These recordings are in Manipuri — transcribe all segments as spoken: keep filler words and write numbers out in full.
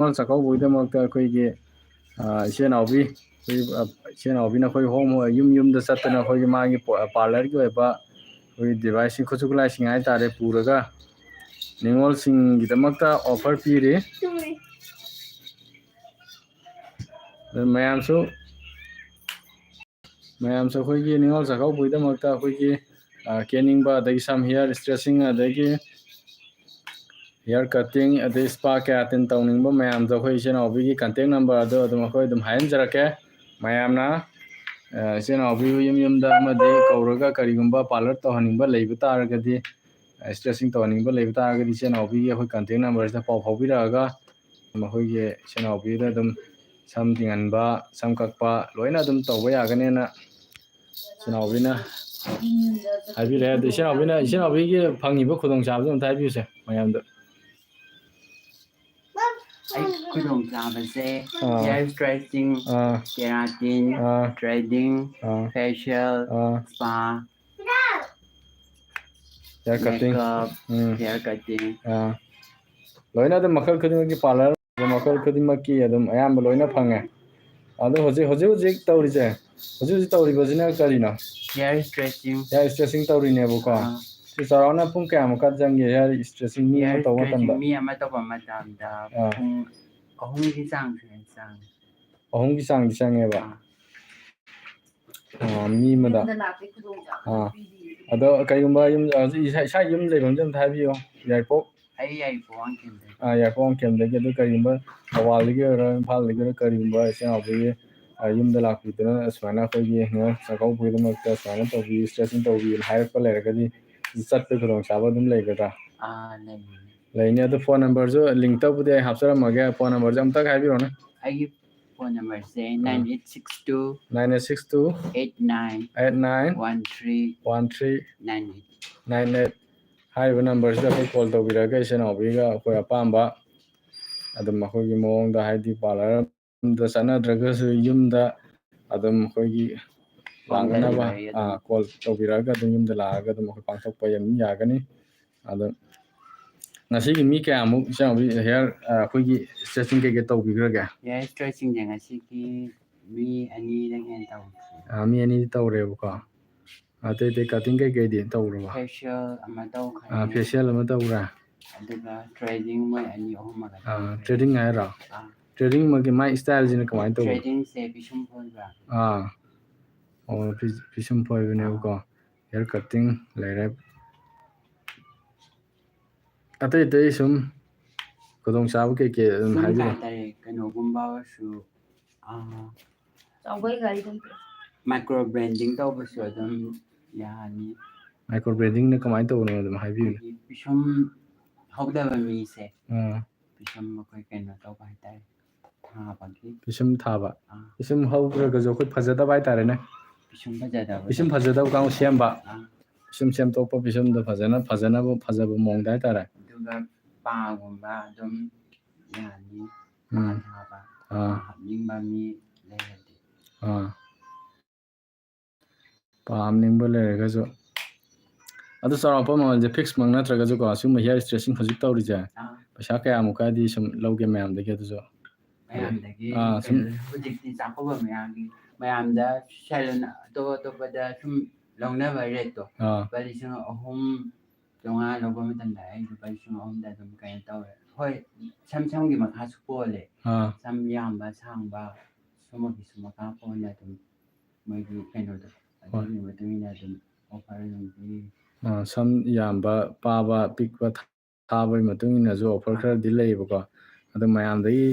ꯅꯤꯉꯣꯜ ꯆꯥꯛꯀꯧꯕꯒꯤꯗꯃꯛꯇ ꯑꯩꯈꯣꯏꯒꯤ, ꯑ, ꯏꯆꯦ ꯅꯥꯎꯕꯤ, ꯑꯩꯈꯣꯏ, ꯑ, ꯏꯆꯦ ꯅꯥꯎꯕꯤꯅ ꯑꯩꯈꯣꯏ ꯍꯣꯝ, ꯌꯨꯝ ꯌꯨꯝꯗ ꯆꯠꯇꯅ ꯑꯩꯈꯣꯏꯒꯤ ꯃꯥꯒꯤ ꯄꯣ-, ꯄꯥꯔꯂꯔꯒꯤ ꯑꯣꯏꯕ ꯑꯩꯈꯣꯏꯒꯤ ꯗꯤꯚꯥꯏꯁꯁꯤꯡ, ꯈꯨꯠꯁꯨ ꯈꯨꯠꯂꯥꯏꯁꯤꯡ ꯍꯥꯏꯇꯥꯔꯦ, ꯄꯨꯔꯒ ꯅꯤꯉꯣꯜꯁꯤꯡꯒꯤꯗꯃꯛꯇ ꯑꯣꯐꯔ ꯄꯤꯔꯤ꯫ ꯑꯗꯨ ꯃꯌꯥꯝꯁꯨ ꯃꯌꯥꯝꯁꯨ ꯑꯩꯈꯣꯏꯒꯤ ꯅꯤꯉꯣꯜ ꯆꯥꯛꯀꯧꯕꯒꯤꯗꯃꯛꯇ ꯑꯩꯈꯣꯏꯒꯤ, ꯑ, ꯀꯦꯅꯤꯡꯕ, ꯑꯗꯒꯤ ꯁꯝ ꯍꯤꯌꯔ ꯏꯁꯇ꯭ꯔꯦꯁꯤꯡ, ꯑꯗꯒꯤ ꯍꯤꯌꯔ ꯀꯠꯇꯤꯡ, ꯑꯗꯩ ꯏꯁꯄꯥ ꯀꯌꯥꯇꯤꯟ ꯇꯧꯅꯤꯡꯕ ꯃꯌꯥꯝꯗꯣ ꯑꯩꯈꯣꯏ ꯏꯆꯦ ꯅꯥꯎꯕꯤꯒꯤ ꯀꯟꯇꯦꯛ ꯅꯝꯕꯔ ꯑꯗꯣ ꯑꯗꯨꯝ ꯑꯩꯈꯣꯏ ꯑꯗꯨꯝ ꯍꯥꯏꯍꯟꯖꯔꯛꯀꯦ꯫ ꯃꯌꯥꯝꯅ, ꯑ, ꯏꯆꯦ ꯅꯥꯎꯕꯤꯕꯨ ꯌꯨꯝ ꯌꯨꯝꯗ ꯑꯃꯗꯤ ꯀꯧꯔꯒ ꯀꯔꯤꯒꯨꯝꯕ ꯄꯥꯔꯂꯔ ꯇꯧꯍꯟꯅꯤꯡꯕ ꯂꯩꯕ ꯇꯥꯔꯒꯗꯤ, ꯑ, ꯏꯁꯇ꯭ꯔꯦꯁꯤꯡ ꯇꯧꯍꯟꯅꯤꯡꯕ ꯂꯩꯕ ꯇꯥꯔꯒꯗꯤ ꯏꯆꯦ ꯅꯥꯎꯕꯤꯒꯤ ꯑꯩꯈꯣꯏ ꯀꯟꯇꯦꯛ ꯅꯝꯕꯔꯁꯤꯗ ꯄꯥꯎ ꯐꯥꯎꯕꯤꯔꯛꯑꯒ ꯃꯈꯣꯏꯒꯤ ꯏꯆꯦ ꯅꯥꯎꯕꯤꯗ ꯑꯗꯨꯝ ꯁꯝ ꯇꯤꯡꯍꯟꯕ, ꯁꯝ ꯀꯛꯄ ꯂꯣꯏꯅ ꯑꯗꯨꯝ ꯇꯧꯕ ꯌꯥꯒꯅꯦꯅ ꯏꯆꯦ ꯅꯥꯎꯕꯤꯅ ꯍꯥꯏꯕꯤꯔꯛꯑꯦ꯫ ꯑꯗꯨ ꯏꯆꯦ ꯅꯥꯎꯕꯤꯅ, ꯏꯆꯦ ꯅꯥꯎꯕꯤꯒꯤ ꯐꯪꯉꯤꯕ ꯈꯨꯗꯣꯡꯆꯥꯕꯗꯣ ꯑꯝꯇ ꯍꯥꯏꯕꯤꯌꯨꯁꯦ ꯃꯌꯥꯝꯗ꯫ ꯑꯩ ꯈꯨꯗꯣꯡꯆꯥꯕꯁꯦ ꯑꯥ꯫ ꯍꯤꯌꯔ ꯏꯁꯇ꯭ꯔꯦꯆꯤꯡ, ꯑꯥ꯫ ꯀꯦꯔꯥꯇꯤꯟ, ꯑꯥ꯫ ꯊ꯭ꯔꯦꯗꯤꯡ, ꯑꯥ꯫ ꯐꯦꯁꯤꯌꯦꯜ, ꯑꯥ꯫ ꯁ꯭ꯄꯥ, ꯍꯤꯌꯔ ꯀꯠꯇꯤꯡ꯫ ꯃꯦꯀꯞ, ꯎꯝ꯫ ꯍꯤꯌꯔ ꯀꯠꯇꯤꯡ꯫ ꯑꯥ꯫ ꯂꯣꯏꯅ ꯑꯗꯨꯝ ꯃꯈꯜ ꯈꯨꯗꯤꯡꯃꯛꯀꯤ ꯄꯥꯔꯂꯔ ꯃꯈꯜ ꯈꯨꯗꯤꯡꯃꯛꯀꯤ ꯑꯗꯨꯝ ꯑꯌꯥꯝꯕ ꯂꯣꯏꯅ ꯐꯪꯉꯦ꯫ ꯑꯗꯣ ꯍꯧꯖꯤꯛ, ꯍꯧꯖꯤꯛ ꯍꯧꯖꯤꯛ ꯇꯧꯔꯤꯁꯦ, ꯍꯧꯖꯤꯛ ꯍꯧꯖꯤꯛ ꯇꯧꯔꯤꯕꯁꯤꯅ ꯀꯔꯤꯅꯣ? ꯍꯤꯌꯔ ꯏꯁꯇ꯭ꯔꯦꯆꯤꯡ꯫ ꯍꯤꯌꯔ ꯏꯁꯇ꯭ꯔꯦꯆꯤꯡ ꯇꯧꯔꯤꯅꯦꯕꯀꯣ꯫ ꯑꯥ꯫ ꯁꯤ ꯆꯥꯎꯔꯥꯛꯅ ꯄꯨꯡ ꯀꯌꯥꯃꯨꯛꯀ ꯆꯪꯒꯦ ꯍꯤꯌꯔ ꯏꯁꯇ꯭ꯔꯦꯆꯤꯡ ꯃꯤ ꯑꯃ ꯍꯤꯌꯔ ꯇꯧꯕ ꯏꯁꯇ꯭ꯔꯦꯆꯤꯡ ꯃꯇꯝꯗ? ꯃꯤ ꯑꯃ ꯇꯧꯕ ꯃꯇꯝꯗ ꯑꯥ꯫ ꯄꯨꯡ ꯑꯍꯨꯝꯒꯤ ꯆꯥꯡꯁꯦ ꯆꯪꯉꯦ꯫ ꯑꯍꯨꯝꯒꯤ ꯆꯥꯡꯗꯤ ꯆꯪꯉꯦꯕ? ꯑꯥ꯫ ꯑꯥ, ꯃꯤ ꯑꯃꯗ? ꯌꯨꯝꯗ ꯂꯥꯛꯄꯒꯤ ꯈꯨꯗꯣꯡꯆꯥꯕ ꯑꯥ꯫ ꯄꯤꯔꯤ꯫ ꯑꯗꯣ ꯀꯩꯒꯨꯝꯕ ꯌꯨꯝ, ꯍꯧꯖꯤꯛ ꯏꯁꯥ, ꯏꯁꯥ ꯌꯨꯝ ꯂꯩꯐꯝꯁꯦ ꯑꯝꯇ ꯍꯥꯏꯕꯤꯌꯨ꯫ ꯌꯥꯏꯔꯤꯄꯣꯛ? ꯑꯩ ꯌꯥꯏꯔꯤꯄꯣꯛ ꯋꯥꯡꯈꯦꯝꯗꯒꯤ꯫ ꯑꯥ, ꯌꯥꯏꯔꯤꯄꯣꯛ ꯋꯥꯡꯈꯦꯝꯗꯒꯤ꯫ ꯑꯗꯨ ꯀꯩꯒꯨꯝꯕ ꯊꯧꯕꯥꯜꯗꯒꯤ ꯑꯣꯏꯔꯣ, ꯏꯝꯐꯥꯜꯗꯒꯤ ꯑꯣꯏꯔꯣ, ꯀꯔꯤꯒꯨꯝꯕ ꯏꯆꯤꯟ ꯏꯅꯥꯎꯗꯒꯤ, ꯑꯥ, ꯌꯨꯝꯗ ꯂꯥꯛꯄꯤꯗꯨꯅ ꯁꯨꯃꯥꯏꯅ ꯑꯩꯈꯣꯏꯒꯤ ꯅꯤꯉꯣꯜ ꯆꯥꯛꯀꯧꯕꯒꯤꯗꯃꯛꯇ ꯁꯨꯃꯥꯏꯅ ꯇꯧꯕꯤꯌꯨ, ꯏꯁꯇ꯭ꯔꯦꯆꯤꯡ ꯇꯧꯕꯤꯌꯨꯅ ꯍꯥꯏꯔꯛꯄ ꯂꯩꯔꯒꯗꯤ ꯆꯠꯄꯒꯤ ꯈꯨꯗꯣꯡꯆꯥꯕ ꯑꯗꯨꯝ ꯂꯩꯒꯗ꯭ꯔꯥ? ꯑꯥ, ꯂꯩꯌꯦ꯫ ꯂꯩꯅꯤ꯫ ꯑꯗꯨ ꯐꯣꯟ ꯅꯝꯕꯔꯁꯨ ꯂꯤꯡꯇꯕꯨꯗꯤ ꯑꯩ ꯍꯥꯞꯆꯔꯝꯃꯒꯦ꯫ ꯐꯣꯟ ꯅꯝꯕꯔꯁꯦ ꯑꯝꯇꯒ ꯍꯥꯏꯕꯤꯔꯣꯅꯦ꯫ ꯑꯩꯒꯤ ꯐꯣꯟ ꯅꯝꯕꯔꯁꯦ nine eight six two Nine eight six two eight nine eight nine one three one three nine eight꯫ nine eight꯫ ꯍꯥꯏꯔꯤꯕ ꯅꯝꯕꯔꯁꯤꯗ ꯑꯩꯈꯣꯏ ꯀꯣꯜ ꯇꯧꯕꯤꯔꯛꯑꯒ ꯏꯆꯤꯟ ꯏꯅꯥꯎꯕꯤꯒ ꯑꯩꯈꯣꯏ ꯑꯄꯥꯝꯕ ꯑꯗꯨꯝ ꯑꯩꯈꯣꯏꯒꯤ ꯃꯑꯣꯡꯗ, ꯍꯥꯏꯗꯤ ꯄꯥꯔꯂꯔ ꯑꯝꯗ ꯆꯠꯅꯗ꯭ꯔꯒꯁꯨ ꯌꯨꯝꯗ ꯑꯗꯨꯝ ꯑꯩꯈꯣꯏꯒꯤ ꯍꯣꯝ ꯂꯥꯛꯅꯅꯕ, ꯗꯦꯂꯤꯚꯔꯤ ꯑꯗꯨꯝ꯫ ꯑꯥ, ꯀꯣꯜ ꯇꯧꯕꯤꯔꯛꯑꯒ ꯑꯗꯨꯝ ꯌꯨꯝꯗ ꯂꯥꯛꯑꯒ ꯑꯗꯨꯝ ꯑꯩꯈꯣꯏ ꯄꯥꯡꯊꯣꯛꯄ ꯑꯗꯨꯝ ꯌꯥꯒꯅꯤ꯫ ꯑꯗꯣ ꯉꯁꯤꯒꯤ ꯃꯤ ꯀꯌꯥꯃꯨꯛ ꯏꯆꯥꯎꯕꯤ ꯍꯦꯌꯔ ꯑꯩꯈꯣꯏꯒꯤ ꯏꯁꯇ꯭ꯔꯦꯆꯤꯡ ꯀꯩꯀꯩ ꯇꯧꯕꯤꯈ꯭ꯔꯒꯦ? ꯍꯦꯌꯔ ꯏꯁꯇ꯭ꯔꯦꯆꯤꯡꯁꯦ ꯉꯁꯤꯒꯤ ꯃꯤ ꯑꯅꯤꯗꯒꯤ ꯍꯦꯟꯅ ꯇꯧꯗ꯭ꯔꯤ꯫ ꯑꯥ, ꯃꯤ ꯑꯅꯤꯗꯤ ꯇꯧꯔꯦꯕꯀꯣ꯫ ꯑꯇꯩ ꯑꯇꯩ ꯀꯇꯤꯡ ꯀꯩꯀꯩꯗꯤ ꯇꯧꯔꯕ? ꯐꯦꯁꯤꯌꯦꯜ ꯑꯃ ꯇꯧꯈ꯭ꯔꯦ꯫ ꯑꯥ, ꯐꯦꯁꯤꯌꯦꯜ ꯑꯃ ꯇꯧꯈ꯭ꯔꯦ꯫ ꯑꯗꯨꯒ ꯊ꯭ꯔꯦꯗꯤꯡ ꯃꯣꯏ ꯑꯅꯤ ꯑꯍꯨꯝ ꯑꯃꯒ ꯑꯥ, ꯇꯧꯈ꯭ꯔꯦ꯫ ꯊ꯭ꯔꯦꯗꯤꯡ ꯍꯥꯏꯔꯣ? ꯑꯥ, ꯊ꯭ꯔꯦꯗꯤꯡ ꯃꯥꯒꯤ ꯃꯥꯏ ꯏꯁꯇꯥꯏꯜꯁꯤꯅ ꯀꯃꯥꯏꯅ ꯇꯧꯕ? ꯊ꯭ꯔꯦꯗꯤꯡꯁꯦ ꯄꯤꯁꯨꯝ ꯐꯣꯏꯕ꯫ ꯑꯥ, ꯑꯣ, ꯄꯤ- ꯄꯤꯁꯨꯝ ꯐꯣꯏꯕꯅꯦꯕꯀꯣ꯫ ꯍꯦꯌꯔ ꯀꯠꯇꯤꯡ ꯂꯩꯔꯦ꯫ ꯑꯇꯩ ꯑꯇꯩ ꯁꯨꯝ ꯈꯨꯗꯣꯡꯆꯥꯕ ꯀꯩꯀꯩ ꯑꯗꯨꯝ ꯁꯨꯝ ꯍꯥꯏꯕꯤꯔꯣ꯫ ꯀꯩ ꯍꯥꯏꯇꯥꯔꯦ, ꯀꯩꯅꯣꯒꯨꯝꯕ ꯑꯣꯏꯔꯁꯨ, ꯑꯥ, ꯆꯥꯎꯕꯩ ꯒꯥꯔꯤ ꯑꯗꯨꯝ ꯃꯥꯏꯀ꯭ꯔꯣ ꯕ꯭ꯂꯦꯗꯤꯡ ꯇꯧꯕꯁꯨ ꯑꯗꯨꯝ ꯌꯥꯅꯤ꯫ ꯃꯥꯏꯀ꯭ꯔꯣ ꯕ꯭ꯂꯦꯗꯤꯡꯅ ꯀꯃꯥꯏꯅ ꯇꯧꯕꯅꯣ ꯑꯗꯨꯝ ꯍꯥꯏꯕꯤꯌꯨꯅꯦ꯫ ꯑꯩꯈꯣꯏꯒꯤ ꯄꯤꯁꯨꯝ ꯍꯧꯗꯕ ꯃꯤꯁꯦ, ꯑꯥ, ꯄꯤꯁꯨꯝ ꯑꯩꯈꯣꯏ ꯀꯩꯅꯣ ꯇꯧꯕ ꯍꯥꯏꯇꯥꯔꯦ, ꯊꯥꯕꯒꯤ꯫ ꯄꯤꯁꯨꯝ ꯊꯥꯕ꯫ ꯑꯥ, ꯄꯤꯁꯨꯝ ꯍꯧꯗ꯭ꯔꯒꯁꯨ ꯑꯩꯈꯣꯏ ꯐꯖꯗꯕ ꯍꯥꯏꯇꯥꯔꯦꯅꯦ꯫ ꯄꯤꯁꯨꯝ ꯐꯖꯗꯕ꯫ ꯄꯤꯁꯨꯝ ꯐꯖꯗꯕ ꯀꯥꯡꯕꯨ ꯁꯦꯝꯕ꯫ ꯑꯥ, ꯄꯤꯁꯨꯝ ꯁꯦꯝꯗꯣꯛꯄ, ꯄꯤꯁꯨꯝꯗꯣ ꯐꯖꯅ ꯐꯖꯅꯕ ꯐꯖꯕ ꯃꯑꯣꯡꯗ ꯍꯥꯏꯇꯥꯔꯦ꯫ ꯑꯗꯨꯒ ꯄꯥꯒꯨꯝꯕ ꯑꯗꯨꯝ ꯌꯥꯅꯤ꯫ ꯄꯥ ꯎꯝ꯫ ꯊꯥꯕ, ꯑꯥ꯫ ꯄꯥ ꯍꯥꯞꯅꯤꯡꯕ ꯃꯤ ꯂꯩꯔꯗꯤ꯫ ꯑꯥ꯫ ꯄꯥꯝꯅꯤꯡꯕ ꯂꯩꯔꯒꯁꯨ꯫ ꯑꯗꯨ ꯆꯥꯎꯔꯥꯛꯄ ꯃꯃꯜꯁꯦ ꯐꯤꯛꯁꯃꯛ ꯅꯠꯇ꯭ꯔꯒꯁꯨꯀꯣ, ꯁꯤꯒꯨꯝꯕ ꯍꯤꯌꯔ ꯏꯁꯇ꯭ꯔꯦꯆꯤꯡ ꯍꯧꯖꯤꯛ ꯇꯧꯔꯤꯁꯦ, ꯑꯥ꯫ ꯄꯩꯁꯥ ꯀꯌꯥꯃꯨꯛꯀꯗꯤ ꯁꯨꯝ ꯂꯧꯒꯦ ꯃꯌꯥꯝꯗꯒꯤ? ꯑꯗꯨꯁꯨ ꯃꯌꯥꯝꯗꯒꯤ ꯑꯥ, ꯁꯨꯝ ꯀꯩꯅꯣ, ꯍꯧꯖꯤꯛꯇꯤ ꯆꯥꯛꯀꯧꯕ ꯃꯌꯥꯒꯤ ꯃꯌꯥꯝꯗ ꯁꯦꯂꯨꯟ ꯑꯇꯣꯞ ꯑꯇꯣꯞꯄꯗ ꯁꯨꯝ ꯂꯧꯅꯕ ꯔꯦꯠꯇꯣ, ꯑꯥ, ꯂꯨꯄꯥ ꯂꯤꯁꯤꯡ ꯑꯍꯨꯝ ꯆꯥꯝꯃꯉꯥ ꯂꯧꯕ ꯃꯇꯝꯗ ꯑꯩ ꯂꯨꯄꯥ ꯂꯤꯁꯤꯡ ꯑꯍꯨꯝꯗ ꯑꯗꯨꯝ ꯀꯩꯅꯣ ꯇꯧꯔꯦ꯫ ꯍꯣꯏ, ꯁꯝ ꯁꯝꯒꯤ ꯃꯈꯥꯁꯨ ꯄꯣꯜꯂꯦ꯫ ꯑꯥ, ꯁꯝ ꯌꯥꯝꯕ ꯁꯥꯡꯕ ꯁꯨꯝꯕꯒꯤꯁꯨ ꯃꯈꯥ ꯄꯣꯟꯅ ꯑꯗꯨꯝ ꯃꯣꯏꯒꯤ ꯀꯩꯅꯣꯗꯣ, ꯑꯗꯨꯒꯤ ꯃꯇꯨꯡ ꯏꯟꯅ ꯑꯗꯨꯝ ꯑꯣꯐꯔ ꯑꯗꯨꯝ ꯄꯤ꯫ ꯑꯥ, ꯁꯝ ꯌꯥꯝꯕ, ꯄꯥꯕ, ꯄꯤꯛꯄ ꯊꯥꯕꯒꯤ ꯃꯇꯨꯡ ꯏꯟꯅꯁꯨ ꯑꯣꯐꯔ ꯈꯔꯗꯤ ꯂꯩꯌꯦꯕꯀꯣ꯫ ꯑꯗꯨ ꯃꯌꯥꯝꯗꯒꯤ,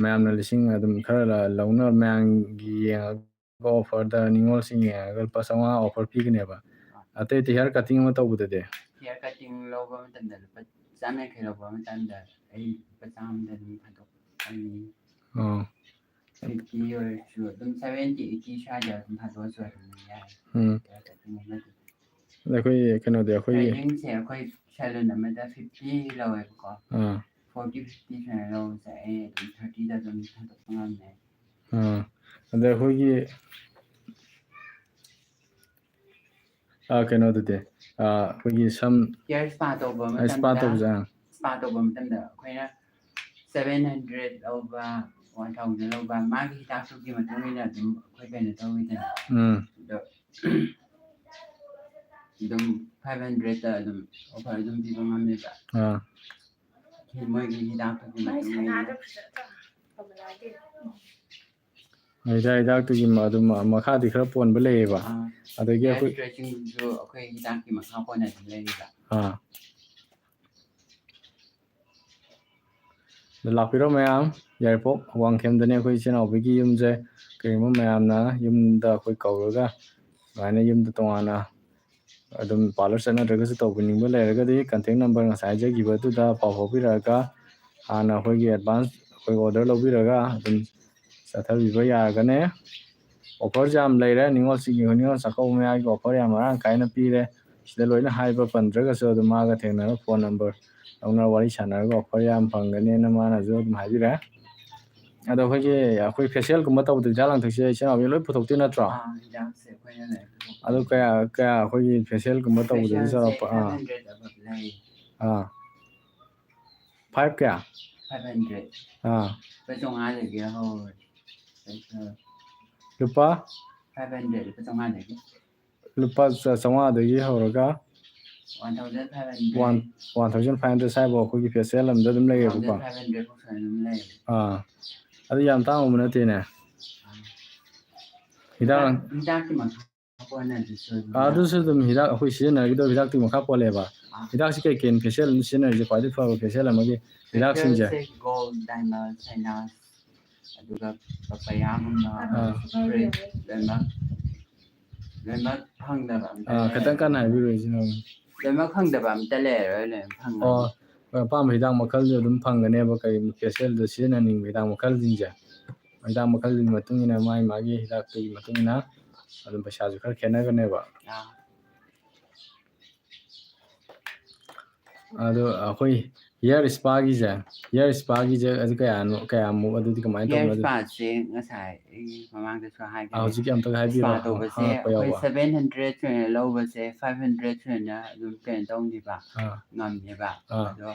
ꯃꯌꯥꯝꯅ ꯂꯤꯁꯤꯡ ꯑꯗꯨꯝ ꯈꯔ ꯂ-, ꯂꯧꯅ, ꯃꯌꯥꯝꯒꯤ ꯌꯦꯡꯉꯒ ꯑꯣꯐꯔꯗ ꯅꯤꯉꯣꯜꯁꯤꯡ ꯌꯦꯡꯉꯒ ꯂꯨꯄꯥ ꯆꯥꯝꯃꯉꯥ ꯑꯣꯐꯔ ꯄꯤꯒꯅꯦꯕ꯫ ꯑꯇꯩ ꯑꯇꯩ ꯍꯤꯌꯔ ꯀꯠꯇꯤꯡ ꯑꯃ ꯇꯧꯕꯗꯗꯤ? ꯍꯤꯌꯔ ꯀꯠꯇꯤꯡ ꯂꯧꯕ ꯃꯇꯝꯗ ꯂꯨꯄꯥ ꯆꯥꯝꯃ ꯌꯥꯡꯈꯩ ꯂꯧꯕ ꯃꯇꯝꯗ ꯑꯩ ꯂꯨꯄꯥ ꯆꯥꯝꯃꯗ ꯑꯗꯨꯝ ꯊꯥꯗꯣꯛꯀꯅꯤ꯫ ꯑꯣ꯫ ꯐꯤꯐꯇꯤ ꯑꯣꯏꯔꯁꯨ ꯑꯗꯨꯝ ꯁꯚꯦꯟꯇꯤ, ꯑꯩꯠꯇꯤ ꯁ꯭ꯋꯥꯏꯗ ꯑꯗꯨꯝ ꯊꯥꯗꯣꯛꯑꯁꯨ ꯑꯗꯨꯝ ꯌꯥꯏ꯫ ꯎꯝ꯫ ꯍꯤꯌꯔ ꯀꯠꯇꯤꯡ ꯑꯃꯗꯤ꯫ ꯑꯗ ꯑꯩꯈꯣꯏ ꯀꯩꯅꯣꯗꯤ ꯑꯩꯈꯣꯏꯒꯤ ꯊ꯭ꯔꯦꯗꯤꯡꯁꯦ ꯑꯩꯈꯣꯏ ꯁꯦꯂꯨꯟ ꯑꯃꯗ ꯐꯤꯐꯇꯤ ꯂꯧꯋꯦꯕꯀꯣ꯫ ꯑꯥ꯫ ꯐꯣꯔꯇꯤ, ꯐꯤꯐꯇꯤ ꯁꯨꯃꯥꯏꯅ ꯂꯧꯕꯁꯦ ꯑꯩ ꯑꯗꯨꯝ ꯊꯥꯔꯇꯤꯗ ꯑꯗꯨꯝ ꯊꯥꯗꯣꯛꯄ ꯉꯝꯃꯦ꯫ ꯑꯥ꯫ ꯑꯗ ꯑꯩꯈꯣꯏꯒꯤ, ꯑꯥ, ꯀꯩꯅꯣꯗꯨꯗꯤ, ꯑꯥ, ꯑꯩꯈꯣꯏꯒꯤ ꯁꯝ ꯍꯤꯌꯔ ꯁ꯭ꯄꯥ ꯇꯧꯕ ꯁ꯭ꯄꯥ ꯃꯇꯝꯗ ꯇꯧꯕꯁꯦ, ꯑꯥ꯫ ꯁ꯭ꯄꯥ ꯇꯧꯕ ꯃꯇꯝꯗ ꯑꯩꯈꯣꯏꯅ seven hundred ꯂꯧꯕ, one thousand ꯂꯧꯕ, ꯃꯥꯒꯤ ꯍꯤꯗꯥꯛꯇꯨꯒꯤ ꯃꯇꯨꯡ ꯏꯟꯅ ꯑꯗꯨꯝ ꯑꯩꯈꯣꯏ ꯀꯩꯅꯣ ꯇꯧꯋꯤꯗꯅ꯫ ꯎꯝ꯫ ꯑꯗꯣ ꯑꯗꯨꯝ five hundredꯇ ꯑꯗꯨꯝ offer ꯑꯗꯨꯝ ꯄꯤꯕ ꯉꯝꯃꯦꯕ꯫ ꯑꯥ꯫ ꯃꯣꯏꯒꯤ ꯍꯤꯗꯥꯛꯇꯨꯒꯤ ꯃꯇꯨꯡ ꯏꯟꯅ꯫ ꯍꯤꯗꯥꯛ, ꯍꯤꯗꯥꯛꯇꯨꯒꯤ ꯃ-, ꯑꯗꯨꯝ ꯃ-, ꯃꯈꯥꯗꯤ ꯈꯔ ꯄꯣꯟꯕ ꯂꯩꯌꯦꯕ꯫ ꯑꯥ꯫ ꯑꯗꯒꯤ ꯑꯩꯈꯣꯏ ꯍꯤꯗꯥꯛꯀꯤ ꯃꯈꯥ ꯄꯣꯟꯅ ꯑꯗꯨꯝ ꯂꯩꯔꯤꯕ꯫ ꯑꯥ꯫ ꯑꯗꯣ ꯂꯥꯛꯄꯤꯔꯣ ꯃꯌꯥꯝ, ꯌꯥꯏꯔꯤꯄꯣꯛ ꯋꯥꯡꯈꯦꯝꯗꯅꯦ ꯑꯩꯈꯣꯏ ꯏꯆꯤꯟ ꯏꯅꯥꯎꯕꯤꯒꯤ ꯌꯨꯝꯁꯦ꯫ ꯀꯔꯤꯒꯨꯝꯕ ꯃꯌꯥꯝꯅ ꯌꯨꯝꯗ ꯑꯩꯈꯣꯏ ꯀꯧꯔꯒ ꯑꯗꯨꯃꯥꯏꯅ ꯌꯨꯝꯗ ꯇꯣꯉꯥꯟꯅ ꯑꯗꯨꯝ parlour ꯆꯠꯅꯗ꯭ꯔꯒꯁꯨ ꯇꯧꯕꯤꯅꯤꯡꯕ ꯂꯩꯔꯒꯗꯤ contact number ꯉꯁꯥꯏ ꯍꯥꯏꯖꯈꯤꯕꯗꯨꯗ ꯄꯥꯎ ꯐꯥꯎꯕꯤꯔꯛꯑꯒ ꯍꯥꯟꯅ ꯑꯩꯈꯣꯏꯒꯤ advance ꯑꯩꯈꯣꯏ order ꯂꯧꯕꯤꯔꯒ ꯑꯗꯨꯝ ꯆꯠꯊꯕꯤꯕ ꯌꯥꯔꯒꯅꯤ꯫ Offerꯁꯦ ꯌꯥꯝ ꯂꯩꯔꯦ꯫ ꯅꯤꯉꯣꯜ ꯆꯤꯡꯒꯤ, ꯅꯤꯉꯣꯜ ꯆꯥꯛꯀꯧꯕ ꯃꯌꯥꯒꯤ offer ꯌꯥꯝ ꯃꯔꯥꯡ ꯀꯥꯏꯅ ꯄꯤꯔꯦ꯫ ꯁꯤꯗ ꯂꯣꯏꯅ ꯍꯥꯏꯕ ꯄꯟꯗ꯭ꯔꯒꯁꯨ ꯑꯗꯨꯝ ꯃꯥꯒ ꯊꯦꯡꯅꯔꯒ phone number ꯂꯧꯅꯔ ꯋꯥꯔꯤ ꯁꯥꯟꯅꯔꯒ offer ꯌꯥꯝ ꯐꯪꯒꯅꯦꯅ ꯃꯥꯅꯁꯨ ꯑꯗꯨꯝ ꯍꯥꯏꯕꯤꯔꯦ꯫ ꯑꯗꯣ ꯑꯩꯈꯣꯏꯒꯤ, ꯑꯩꯈꯣꯏ facial ꯒꯨꯝꯕ ꯇꯧꯕꯗ ꯍꯤꯗꯥꯛ ꯂꯥꯡꯊꯛꯁꯦ ꯏꯆꯤꯟ ꯏꯅꯥꯎꯕꯤ ꯂꯣꯏ ꯄꯨꯊꯣꯛꯇꯣꯏ ꯅꯠꯇ꯭ꯔꯣ? ꯑꯥ, ꯍꯤꯗꯥꯛꯁꯦ ꯑꯩꯈꯣꯏꯅ ꯂꯣꯏ ꯄꯨꯊꯣꯛꯇꯣꯏꯅꯦ꯫ ꯑꯗꯨ ꯀꯌꯥ, ꯀꯌꯥ ꯑꯩꯈꯣꯏꯒꯤ facial ꯒꯨꯝꯕ ꯇꯧꯕꯗꯗꯤ facial ꯁꯦ ꯆꯥꯎꯔꯥꯛꯄ, ꯑꯥ꯫ Five hundred ꯑꯃ ꯂꯩ꯫ ꯑꯥ꯫ Five ꯀꯌꯥ? Five hundred꯫ ꯑꯥ꯫ ꯂꯨꯄꯥ ꯆꯥꯝꯃꯉꯥꯗꯒꯤ ꯍꯧꯔꯦ꯫ Facial꯫ ꯂꯨꯄꯥ? Five hundred, ꯂꯨꯄꯥ ꯆꯥꯝꯃꯉꯥꯗꯒꯤ꯫ ꯂꯨꯄꯥ ꯆ-, ꯆꯥꯝꯃꯉꯥꯗꯒꯤ ꯍꯧꯔꯒ one thousand five hundred꯫ One, one thousand five hundred ꯁ꯭ꯋꯥꯏꯐꯥꯎ ꯑꯩꯈꯣꯏꯒꯤ facial ꯑꯃꯗ ꯑꯗꯨꯝ ꯂꯩꯌꯦꯕꯀꯣ꯫ One thousand five hundred ꯐꯥꯎ ꯁ꯭ꯋꯥꯏ ꯑꯗꯨꯝ ꯂꯩ꯫ ꯑꯥ꯫ ꯑꯗꯨ ꯌꯥꯝ ꯇꯥꯡꯕ ꯅꯠꯇꯦꯅꯦ꯫ ꯑꯥ꯫ ꯍꯤꯗꯥꯛ ꯍꯤꯗꯥꯛ-, ꯍꯤꯗꯥꯛꯀꯤ ꯃꯈꯥ ꯄꯣꯟꯅ ꯑꯗꯨꯁꯨ ꯑꯗꯨꯝ ꯑꯥ, ꯂꯥꯛꯑꯦ꯫ ꯑꯗꯨꯁꯨ ꯑꯗꯨꯝ ꯍꯤꯗꯥꯛ ꯑꯩꯈꯣꯏ ꯁꯤꯖꯤꯟꯅꯒꯗꯧꯕ ꯍꯤꯗꯥꯛꯇꯨꯒꯤ ꯃꯈꯥ ꯄꯣꯜꯂꯦꯕ꯫ ꯑꯥ꯫ ꯍꯤꯗꯥꯛꯁꯤ ꯀꯩ ꯀꯩꯅꯣ facial ꯑꯗꯨꯝ ꯁꯤꯖꯤꯟꯅꯔꯤꯁꯦ ꯈ꯭ꯋꯥꯏꯗꯒꯤ ꯐꯕ facial ꯑꯃꯒꯤ ꯍꯤꯗꯥꯛꯁꯤꯡꯁꯦ? Facial ꯁꯦ gold, diamond, sinus, ꯑꯗꯨꯒ papaya ꯒꯨꯝꯕ, ꯑꯥ꯫ Spray, ꯂꯣꯏꯅꯃꯛ, ꯂꯣꯏꯅꯃꯛ ꯐꯪꯗꯕ ꯑꯝꯇ ꯑꯥ, ꯈꯤꯇꯪ ꯂꯩꯔꯔꯣꯏ꯫ ꯀꯟꯅ ꯍꯥꯏꯕꯤꯔꯛꯑꯣ ꯏꯆꯤꯟ ꯏꯅꯥꯎ꯫ ꯂꯣꯏꯅꯃꯛ ꯐꯪꯗꯕ ꯑꯝꯇ ꯂꯩꯔꯔꯣꯏ, ꯂꯣꯏꯅ ꯐꯪꯉꯅꯤ꯫ ꯑꯣ, ꯑꯄꯥꯝꯕ ꯍꯤꯗꯥꯛ ꯃꯈꯜꯁꯨ ꯑꯗꯨꯝ ꯐꯪꯒꯅꯦꯕ, ꯀꯔꯤ facial ꯗ ꯁꯤꯖꯤꯟꯅꯅꯤꯡꯕ ꯍꯤꯗꯥꯛ ꯃꯈꯜꯁꯤꯡꯁꯦ꯫ ꯍꯤꯗꯥꯛ ꯃꯈꯜꯒꯤ ꯃꯇꯨꯡ ꯏꯟꯅ, ꯃꯥꯒꯤ ꯃꯥꯒꯤ ꯍꯤꯗꯥꯛꯇꯨꯒꯤ ꯃꯇꯨꯡ ꯏꯟꯅ ꯑꯗꯨꯝ ꯄꯩꯁꯥꯁꯨ ꯈꯔ ꯈꯦꯠꯅꯒꯅꯦꯕ꯫ ꯑꯥ꯫ ꯑꯗꯣ ꯑꯩꯈꯣꯏ hair spa ꯒꯤꯁꯦ, hair spa ꯒꯤꯁꯦ ꯑꯗꯨ ꯀꯌꯥꯅꯣ, ꯀꯌꯥꯃꯨꯛ, ꯑꯗꯨꯗꯤ ꯀꯃꯥꯏꯅ ꯇꯧꯕꯅꯣ? Hair spa ꯁꯦ ꯉꯁꯥꯏ ꯑꯩ ꯃꯃꯥꯡꯗꯁꯨ ꯍꯥꯏꯈ꯭ꯔꯦ꯫ ꯑꯥ, ꯍꯧꯖꯤꯛꯀꯤ ꯑꯝꯇꯒ ꯍꯥꯏꯕꯤꯔꯣ, spa ꯇꯧꯕꯁꯦ ꯍꯪꯉꯛꯄ ꯑꯩꯈꯣꯏ ꯌꯥꯎꯕ꯫ Seven hundred ꯁꯨꯃꯥꯏꯅ ꯂꯧꯕꯁꯦ, five hundred ꯁꯨꯃꯥꯏꯅ ꯑꯗꯨꯝ ꯀꯩꯅꯣ ꯇꯧꯅꯤꯕ, ꯑꯥ꯫ ꯉꯝꯅꯦꯕ꯫ ꯑꯥ꯫ ꯑꯗꯣ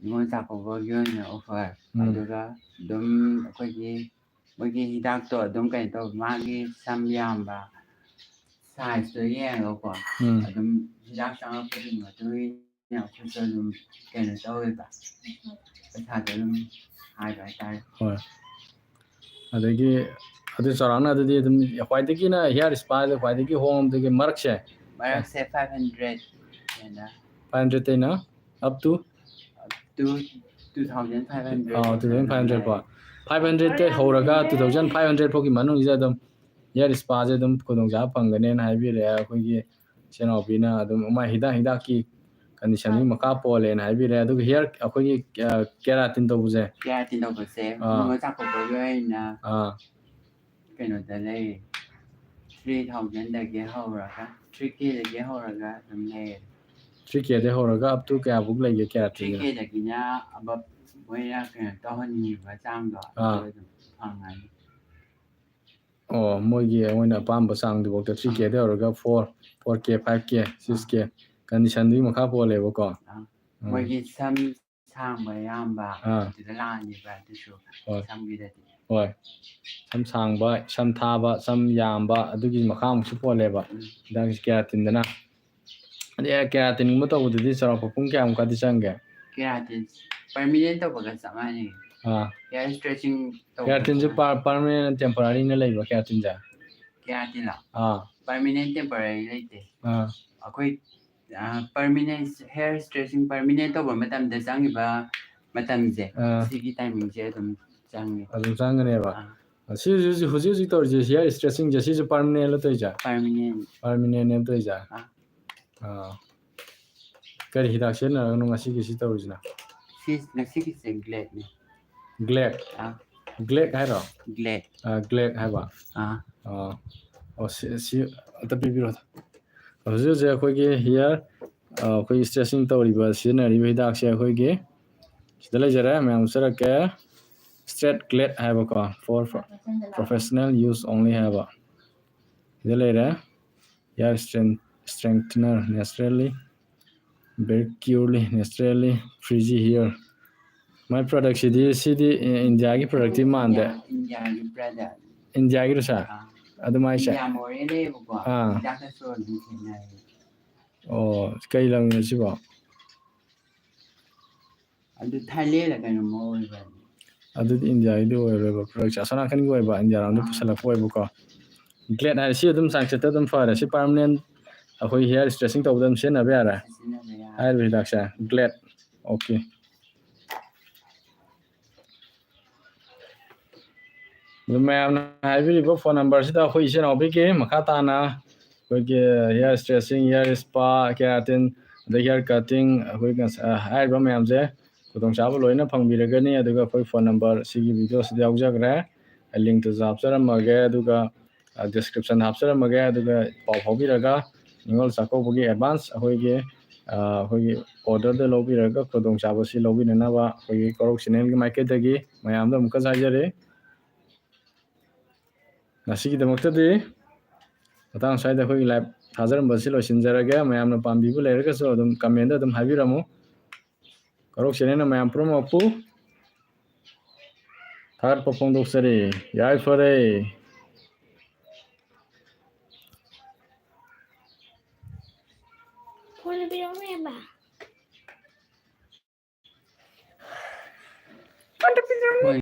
ꯅꯤꯉꯣꯜ ꯆꯥꯛꯀꯧꯕꯒꯤ ꯑꯣꯏꯅ ꯑꯣꯐꯔ꯫ ꯎꯝ꯫ ꯑꯗꯨꯒ ꯑꯗꯨꯝ ꯑꯩꯈꯣꯏꯒꯤ ꯃꯣꯏꯒꯤ ꯍꯤꯗꯥꯛꯇꯣ ꯑꯗꯨꯝ ꯀꯩꯅꯣ ꯇꯧꯕ, ꯃꯥꯒꯤ ꯁꯝ ꯌꯥꯝꯕ ꯁꯥꯏꯖꯇꯣ ꯌꯦꯡꯉꯒꯀꯣ, ꯎꯝ꯫ ꯑꯗꯨꯝ ꯍꯤꯗꯥꯛ ꯆꯪꯉꯛꯄꯒꯤ ꯃꯇꯨꯡ ꯏꯟꯅ ꯑꯩꯈꯣꯏꯁꯨ ꯑꯗꯨꯝ ꯀꯩꯅꯣ ꯇꯧꯋꯦꯕ, ꯄꯩꯁꯥꯗꯣ ꯑꯗꯨꯝ ꯍꯥꯏꯕ ꯍꯥꯏꯇꯥꯔꯦ꯫ ꯍꯣꯏ꯫ ꯑꯗꯒꯤ ꯑꯗꯨ ꯆꯥꯎꯔꯥꯛꯅ ꯑꯗꯨꯗꯤ ꯑꯗꯨꯝ ꯈ꯭ꯋꯥꯏꯗꯒꯤꯅ ꯍꯤꯌꯥꯔ ꯏꯁꯄꯥꯁꯦ ꯈ꯭ꯋꯥꯏꯗꯒꯤ ꯍꯣꯡꯕꯗꯒꯤ ꯃꯔꯛꯁꯦ? ꯃꯔꯛꯁꯦ five hundred ꯍꯦꯟꯅ꯫ Five hundred ꯇꯩꯅ up to? Up to two thousand five hundred ah, two thousand five hundred ꯐꯥꯎ꯫ Five hundred ꯇꯩ ꯍꯧꯔꯒ two thousand five hundred ꯐꯥꯎꯒꯤ ꯃꯅꯨꯡꯁꯤꯗ ꯑꯗꯨꯝ ꯍꯤꯌꯥꯔ ꯏꯁꯄꯥꯁꯦ ꯑꯗꯨꯝ ꯈꯨꯗꯣꯡꯆꯥꯕ ꯐꯪꯒꯅꯦꯅ ꯍꯥꯏꯕꯤꯔꯛꯑꯦ ꯑꯩꯈꯣꯏꯒꯤ ꯏꯆꯤꯟ ꯏꯅꯥꯎꯄꯤꯅ꯫ ꯑꯗꯨꯝ ꯃꯥꯏ ꯍꯤꯗꯥꯛ, ꯍꯤꯗꯥꯛꯀꯤ ꯀꯟꯗꯤꯁꯟꯒꯤ ꯃꯈꯥ ꯄꯣꯜꯂꯦꯅ ꯍꯥꯏꯕꯤꯔꯦ꯫ ꯑꯗꯨꯒ ꯍꯤꯌꯥꯔ, ꯑꯩꯈꯣꯏꯒꯤ, ꯑ, ꯀꯦꯔꯥꯇꯤꯟ ꯇꯧꯕꯁꯦ? ꯀꯦꯔꯥꯇꯤꯟ ꯇꯧꯕꯁꯦ ꯑꯥ꯫ ꯅꯤꯉꯣꯜ ꯆꯥꯛꯀꯧꯕꯒꯤ ꯑꯣꯏꯅ ꯑꯥ꯫ ꯀꯩꯅꯣꯗ ꯂꯩꯔꯦ, three thousand ꯗꯒꯤ ꯍꯧꯔꯒ, three K ꯗꯒꯤ ꯍꯧꯔꯒ ꯑꯗꯨꯝ ꯂꯩꯔꯦ꯫ Three K ꯗꯒꯤ ꯍꯧꯔꯒ up to ꯀꯌꯥꯐꯧ ꯂꯩꯒꯦ ꯀꯦꯔꯥꯇꯤꯟꯁꯤꯅ? Three K ꯗꯒꯤꯅ above ꯃꯣꯏꯅ ꯀꯩꯅꯣ ꯇꯧꯍꯟꯅꯤꯡꯉꯤꯕ ꯆꯥꯡꯗꯣ ꯑꯥ꯫ ꯑꯗꯨ ꯑꯗꯨꯝ ꯐꯪꯉꯅꯤ꯫ ꯑꯣ, ꯃꯣꯏꯒꯤ ꯃꯣꯏꯅ ꯑꯄꯥꯝꯕ ꯆꯥꯡꯗꯨꯐꯥꯎꯗ three K ꯗꯒꯤ ꯍꯧꯔꯒ four, four K, five K, six K, ꯑꯥ꯫ ꯀꯟꯗꯤꯁꯟꯗꯨꯒꯤ ꯃꯈꯥ ꯄꯣꯜꯂꯦꯕꯀꯣ꯫ ꯑꯥ꯫ ꯎꯝ꯫ ꯃꯣꯏꯒꯤ ꯁꯝ ꯁꯥꯡꯕ ꯌꯥꯝꯕ ꯑꯥ꯫ ꯑꯗꯨꯗ ꯂꯥꯛꯑꯅꯤꯕ ꯑꯗꯨꯁꯨ ꯍꯣꯏ꯫ ꯁꯝꯒꯤꯗꯗꯤ꯫ ꯍꯣꯏ꯫ ꯁꯝ ꯁꯥꯡꯕ, ꯁꯝ ꯊꯥꯕ, ꯁꯝ ꯌꯥꯝꯕ ꯑꯗꯨꯒꯤ ꯃꯈꯥ ꯑꯃꯨꯛꯁꯨ ꯄꯣꯜꯂꯦꯕ꯫ ꯎꯝ꯫ ꯍꯤꯗꯥꯛꯁꯦ ꯀꯦꯔꯥꯇꯤꯟꯗꯅ꯫ ꯑꯗꯩ ꯀꯦꯔꯥꯇꯤꯟꯒꯨꯝꯕ ꯇꯧꯕꯗꯨꯗꯤ ꯆꯥꯎꯔꯥꯛꯄ ꯄꯨꯡ ꯀꯌꯥꯃꯨꯛꯀꯗꯤ ꯆꯪꯒꯦ? ꯀꯦꯔꯥꯇꯤꯟ permanent ꯇꯧꯕꯒ ꯆꯞ ꯃꯥꯟꯅꯩ꯫ ꯑꯥ꯫ Hair stretching ꯇꯧꯕꯒ ꯀꯦꯔꯥꯇꯤꯟꯁꯦ ꯆꯞ ꯃꯥꯟꯅꯩ꯫ Per-, permanent temporary ꯅ ꯂꯩꯕ꯭ꯔꯥ ꯀꯦꯔꯥꯇꯤꯟꯁꯦ? ꯀꯦꯔꯥꯇꯤꯟꯂꯣ? ꯑꯥ꯫ Permanent temporary ꯂꯩꯇꯦ꯫ ꯑꯥ꯫ ꯑꯩꯈꯣꯏ, ꯑꯥ, permanent hair stretching permanent ꯇꯧꯕ ꯃꯇꯝꯗ ꯆꯪꯉꯤꯕ ꯃꯇꯝꯁꯦ, ꯑꯥ꯫ ꯁꯤꯒꯤ timing ꯁꯦ ꯑꯗꯨꯝ ꯆꯪꯉꯦ꯫ ꯑꯗꯨꯝ ꯆꯪꯒꯅꯦꯕ꯫ ꯑꯥ꯫ ꯁꯤ ꯍꯧꯖꯤꯛ, ꯍꯧꯖꯤꯛ, ꯍꯧꯖꯤꯛ, ꯍꯧꯖꯤꯛ ꯇꯧꯔꯤꯁꯦ hair stretching ꯁꯦ ꯁꯤꯁꯨ permanent ꯂꯣ ꯇꯧꯔꯤꯁꯦ? Permanent꯫ Permanent ꯅꯦꯕ ꯇꯧꯔꯤꯁꯦ? ꯑꯥ꯫ ꯑꯥ꯫ ꯀꯔꯤ ꯍꯤꯗꯥꯛ ꯁꯤꯖꯤꯟꯅꯔꯒꯅꯣ ꯉꯁꯤꯒꯤ ꯁꯤ ꯇꯧꯔꯤꯁꯤꯅ? ꯁꯤ, ꯉꯁꯤꯒꯤꯁꯦ Glad ꯅꯦ꯫ Glad? ꯑꯥ꯫ Glad ꯍꯥꯏꯔꯣ? Glad꯫ ꯑꯥ, Glad ꯍꯥꯏꯕ? ꯑꯥ꯫ ꯑꯥ꯫ ꯑꯣ, ꯁꯤ, ꯁꯤ ꯑꯝꯇ ꯄꯤꯕꯤꯔꯣ꯫ ꯍꯧꯖꯤꯛ ꯍꯧꯖꯤꯛ ꯑꯩꯈꯣꯏꯒꯤ hair, ꯑꯥ, ꯑꯩꯈꯣꯏꯒꯤ stretching ꯇꯧꯔꯤꯕ, ꯁꯤꯖꯤꯟꯅꯔꯤꯕ ꯍꯤꯗꯥꯛꯁꯦ ꯑꯩꯈꯣꯏꯒꯤ ꯁꯤꯗ ꯂꯩꯖꯔꯦ, ꯃꯌꯥꯝ ꯎꯠꯆꯔꯛꯀꯦ꯫ Straight Glad ꯍꯥꯏꯕꯀꯣ, for professional use only ꯍꯥꯏꯕ꯫ ꯁꯤꯗ ꯂꯩꯔꯦ꯫ Hair strength-, strengthener, naturally Very purely, naturally, frizzy hair. My product ꯁꯤꯗꯤ, ꯁꯤꯗꯤ ꯏꯟꯗꯤꯌꯥꯒꯤ product ꯇꯤ ꯃꯥꯟꯗꯦ꯫ ꯏꯟꯗꯤꯌꯥꯒꯤ product꯫ ꯏꯟꯗꯤꯌꯥꯒꯤꯔꯣ sir? ꯑꯥ꯫ ꯑꯗꯨꯃꯥꯏꯅ sir? ꯏꯟꯗꯤꯌꯥ ꯃꯣꯔꯦ ꯂꯩꯌꯦꯕꯀꯣ꯫ ꯑꯥ꯫ ꯍꯤꯗꯥꯛꯇꯁꯨ ꯑꯗꯨꯝ ꯊꯦꯡꯅꯩ꯫ ꯑꯣ, ꯀꯩ ꯂꯝꯅꯣ ꯁꯤꯕꯣ? ꯑꯗꯨ ꯊꯥꯏꯂꯦꯟꯗ ꯀꯩꯅꯣꯝꯃ ꯑꯣꯏꯕꯅꯤ꯫ ꯑꯗꯨꯗꯤ ꯏꯟꯗꯤꯌꯥꯒꯤꯗꯤ ꯑꯣꯏꯔꯣꯏꯕ, product ꯁꯦ ꯑꯁꯣꯝ ꯅꯥꯀꯟꯒꯤ ꯑꯣꯏꯕ, ꯏꯟꯗꯤꯌꯥ ꯔꯣꯝꯗ ꯑꯥ꯫ ꯄꯨꯁꯜꯂꯛꯄ ꯑꯣꯏꯕꯀꯣ꯫ Glade ꯍꯥꯏꯔꯦ, ꯁꯤ ꯑꯗꯨꯝ ꯆꯥꯡꯆꯠꯇ ꯑꯗꯨꯝ ꯐꯔꯦ꯫ ꯁꯤ permanent ꯑꯩꯈꯣꯏ hair stressing ꯇꯧꯕꯗ ꯑꯗꯨꯝ ꯁꯤꯖꯤꯟꯅꯕ ꯌꯥꯔꯦ꯫ ꯁꯤꯖꯤꯟꯅꯕ ꯌꯥꯔꯦ꯫ ꯍꯥꯏꯔꯤꯕ ꯍꯤꯗꯥꯛꯁꯦ Glade꯫ Okay꯫ ꯑꯗꯨ ꯃꯌꯥꯝꯅ ꯍꯥꯏꯕꯤꯔꯤꯕ phone number ꯁꯤꯗ ꯑꯩꯈꯣꯏ ꯏꯆꯤꯟ ꯏꯅꯥꯎꯕꯤꯒꯤ ꯃꯈꯥ ꯇꯥꯅ ꯑꯩꯈꯣꯏꯒꯤ hair stressing, hair spa, keratin, ꯑꯗꯩ hair cutting, ꯑꯩꯈꯣꯏ ꯉꯁ-, ꯑ, ꯍꯥꯏꯔꯤꯕ ꯃꯌꯥꯝꯁꯦ ꯈꯨꯗꯣꯡꯆꯥꯕ ꯂꯣꯏꯅ ꯐꯪꯕꯤꯔꯒꯅꯤ꯫ ꯑꯗꯨꯒ ꯑꯩꯈꯣꯏ phone number ꯁꯤꯒꯤ video ꯁꯤꯗ ꯌꯥꯎꯖꯈ꯭ꯔꯦ, link ꯇꯨꯁꯨ ꯍꯥꯞꯆꯔꯝꯃꯒꯦ, ꯑꯗꯨꯒ, ꯑ, description ꯍꯥꯞꯆꯔꯝꯃꯒꯦ꯫ ꯑꯗꯨꯒ ꯄꯥꯎ ꯐꯥꯎꯕꯤꯔꯒ ꯅꯤꯉꯣꯜ ꯆꯥꯛꯀꯧꯕꯒꯤ advance ꯑꯩꯈꯣꯏꯒꯤ, ꯑ, ꯑꯩꯈꯣꯏꯒꯤ order ꯗ ꯂꯧꯕꯤꯔꯒ ꯈꯨꯗꯣꯡꯆꯥꯕꯁꯤ ꯂꯧꯕꯤꯅꯅꯕ ꯑꯩꯈꯣꯏꯒꯤ ꯀꯣꯔꯧ channel ꯒꯤ ꯃꯥꯏꯀꯩꯗꯒꯤ ꯃꯌꯥꯝꯗ ꯑꯃꯨꯛꯀꯁꯨ ꯍꯥꯏꯖꯔꯤ꯫ ꯉꯁꯤꯒꯤꯗꯃꯛꯇꯗꯤ ꯃꯇꯥꯡ ꯁ꯭ꯋꯥꯏꯗ ꯑꯩꯈꯣꯏꯒꯤ live ꯊꯥꯖꯔꯝꯕꯁꯤ ꯂꯣꯏꯁꯤꯟꯖꯔꯒꯦ꯫ ꯃꯌꯥꯝꯅ ꯄꯥꯝꯕꯤꯕ ꯂꯩꯔꯒꯁꯨ ꯑꯗꯨꯝ comment ꯗ ꯑꯗꯨꯝ ꯍꯥꯏꯕꯤꯔꯝꯃꯨ꯫ ꯀꯣꯔꯧ channel ꯅ ꯃꯌꯥꯝ ꯄꯨꯝꯅꯃꯛꯄꯨ ꯊꯥꯒꯠꯄ ꯐꯣꯡꯗꯣꯛꯆꯔꯤ꯫ ꯌꯥꯏꯐꯔꯦ꯫ ꯐꯣꯟ ꯄꯤꯔꯛꯑꯣ, ꯃꯦꯝꯃ꯫